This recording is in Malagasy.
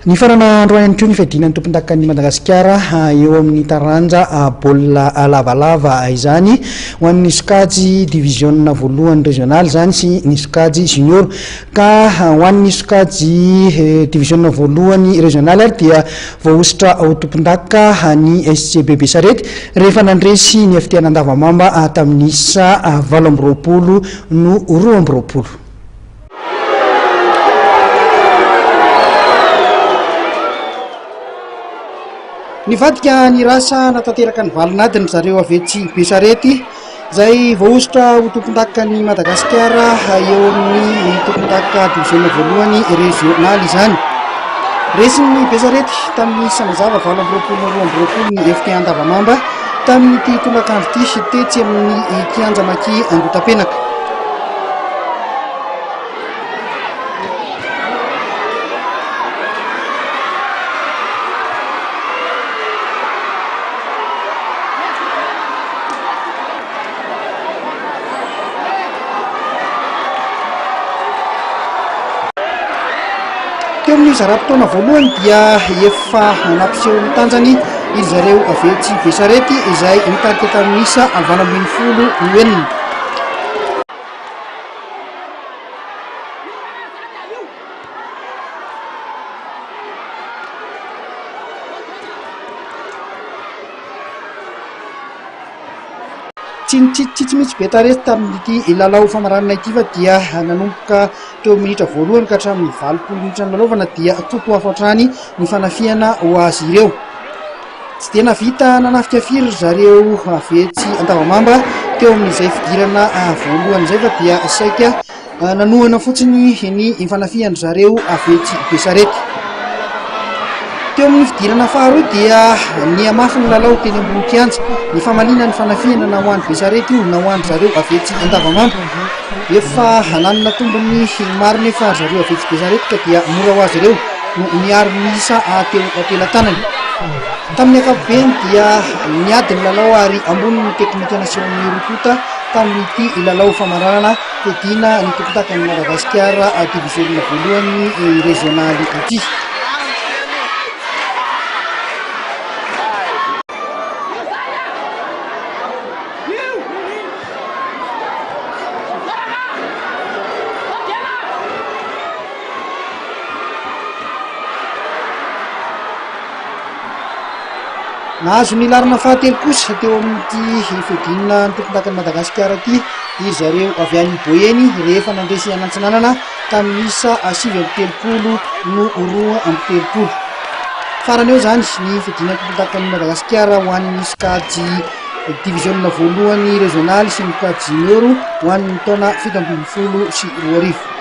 Nifarana androany ihany koa ny fiadiana ny tompondakan'i Madagasikara eo amin'ny taranja baolina lavalava izany ho an'ny sokajy diviziona voalohany rezionaly izany sy ny sokajy junior. Ka ho an'ny sokajy diviziona voalohany rezionaly ary dia voahosotra ho tompondaka ny SCB Besarety rehefa nandresy ny FT Anandavamamba tamin'ny isa 28 no 22. Nivadika ny rasa natanteraka ny valin'adiny ry zareo avy etsy Besarety izay voahosotra ho tompondakan'i Madagasikara eo amin'ny tompondaka diviziona voalohany rezionaly izany. Resin'ny Besarety tamin'ny isa mazava 28 22 ny FT Andavamamba tamin'ity tolakandro ity tetsy amin'ny kianja Maki Andotapenaka. Teo amin'ny zara-potoana voalohany dia efa nampiseho ny tanjany iry zareo avy etsy Besarety izay nitarika tamin'ny isa 18 no enina. Tsy nitsitsitsy mihitsy Betarety tamin'ity lalao famaranana ity fa dia nanomboka teo amin'ny minitra voalohany ka hatramin'ny 80 minitra nilalaovana dia toto afo hatrany ny fanafihana ho azy ireo. Tsy dia nahavita nanafika firy ry zareo avy etsy Andavamamba teo amin'izay fidirana voalohany izay fa dia saika nanohana fotsiny ny fanafihan-dry zareo avy etsy Besarety. Teo amin'ny fidirana faharoa dia nihamafy ny lalao teny ambony kianja. Nifamaliana ny fanafihana na ho an'i Besarety io na ho an-dry zareo avy etsy Andavamamba. Efa nanana tombony maro nefa ry zareo avy etsy Besarety ka dia mora ho azy ireo no niaro ny isa teo am-pelatanany. Tamin'ny ankapobeny dia niady ny lalao ary ambony ny teknika nasehon'ny roa tonta tamin'ity lalao famaranana fiadiana ny tompondakan'i Madagasikara diviziona voalohany rezionaly ity. Nahazo ny laharana fahatelo kosa teo amin'ity fihodinana ny tompondakan'i Madagasikara ity ry zareo avy any Boeny rehefa nandresy an'Antsinanana tamin'ny isa 39 no 32. Farany eo izany ny fihodinana ny tompondakan'i Madagasikara ho an'ny sokajy diviziona voalohany rezionaly sy ny sokajy junior ho an'ny taona 2017.